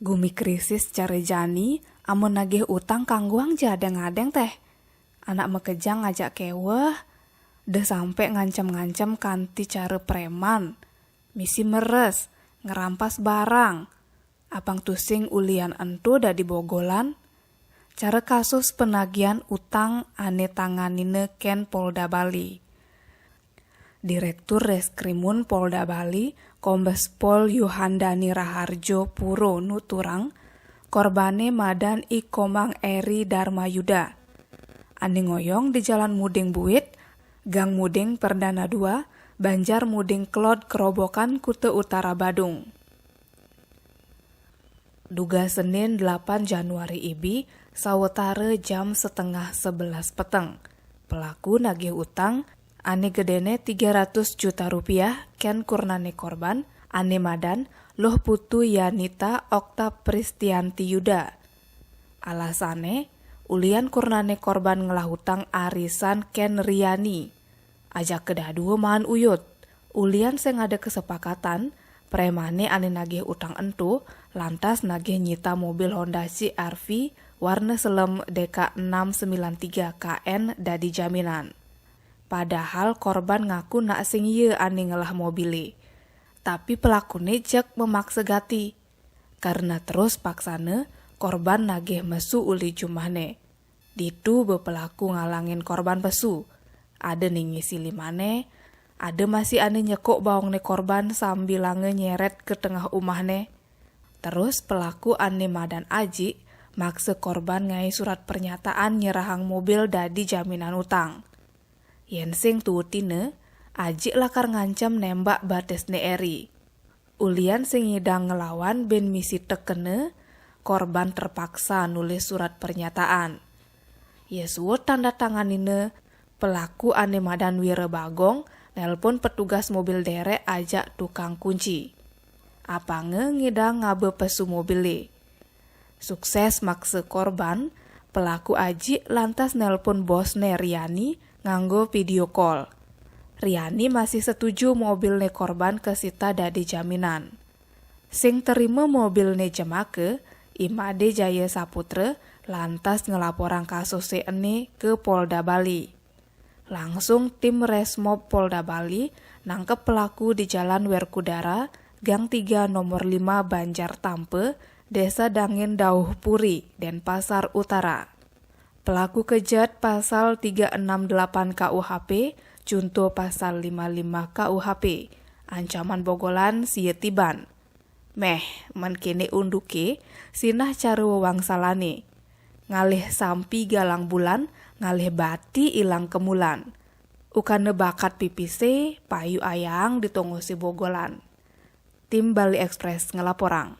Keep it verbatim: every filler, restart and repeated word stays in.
Gumi krisis cara jani, amun nagih utang kangguang ja adeng-adeng teh. Anak makejang ajak keweh, dah sampe ngancem-ngancem kanti cara preman, misi meres, ngerampas barang. Apang tusing ulian ento dadi bogolan? Cara kasus penagihan utang ane tanganina ken Polda Bali. Direktur Reskrimun Polda Bali, Kombes Pol Yuhandani Raharjo Puro nuturang, korbane madan I Komang Eri Darmayuda. Ane ngoyong di Jalan Muding Buit, Gang Muding Perdana dua, Banjar Muding Kelod Kerobokan, Kuta Utara Badung. Duga Senin delapan Januari ibi, sawetara jam setengah sebelas peteng, pelaku nagih utang ane gedene tiga ratus juta rupiah ken kurnane korban, ane madan Luh Putu Yanita Okta Pristianti Yuda. Alasane, ulian kurnane korban ngelah utang arisan ken Riani. Ajak kedadua maan uyut. Ulian sing ada kesepakatan, premane ane nagih utang ento lantas nagih nyita mobil Honda C R V warna selem D K enam sembilan tiga K N dadi jaminan. Padahal korban ngaku nak sing iya ane ngelah mobile. Tapi pelakune jeg memaksa gati. Karena terus paksana, korban nagih mesu uli jumahne. Ditu be pelaku ngalangin korban pesu. Ada ning ngisi limane, ada masih ane nyekok baongne korban sambilanga nyeret ke tengah umahne. Terus pelaku ane madan Aji maksa korban ngai surat pernyataan nyerahang mobil dadi jaminan utang. Yen sing tuutina, Aji lakar ngancem nembak batisne Eri. Ulian sing ngidang ngelawan ben misi tekena, korban terpaksa nulis surat pernyataan. Ye suud tanda tanganina, pelaku ane madan Wira Bagong nelpon petugas mobil derek ajak tukang kunci. Apanga ngidang ngaba pesu mobile. Sukses maksa korban, pelaku Aji lantas nelpon bosne Riani nganggo video call. Riani masih setuju mobilne korban kesita dadi jaminan. Sing terima mobilne jemaka, I Made Jaya Saputra lantas ngelaporang kasuse ene ke Polda Bali. Langsung tim Resmob Polda Bali nangkep pelaku di Jalan Werkudara, Gang tiga nomor lima Banjar Tampe, Desa Dangin Dauh Puri, Denpasar Utara. Pelaku kejat pasal tiga enam delapan K U H P, junto pasal lima lima K U H P, ancaman bogolan sia tiban. Meh, men kene unduke, sinah cara wewangsalane. Ngalih sampi galang bulan, ngalih bati ilang kemulan. Ukana bakat pipise, payu ayang ditongose bogolan. Tim Bali Express ngelaporang.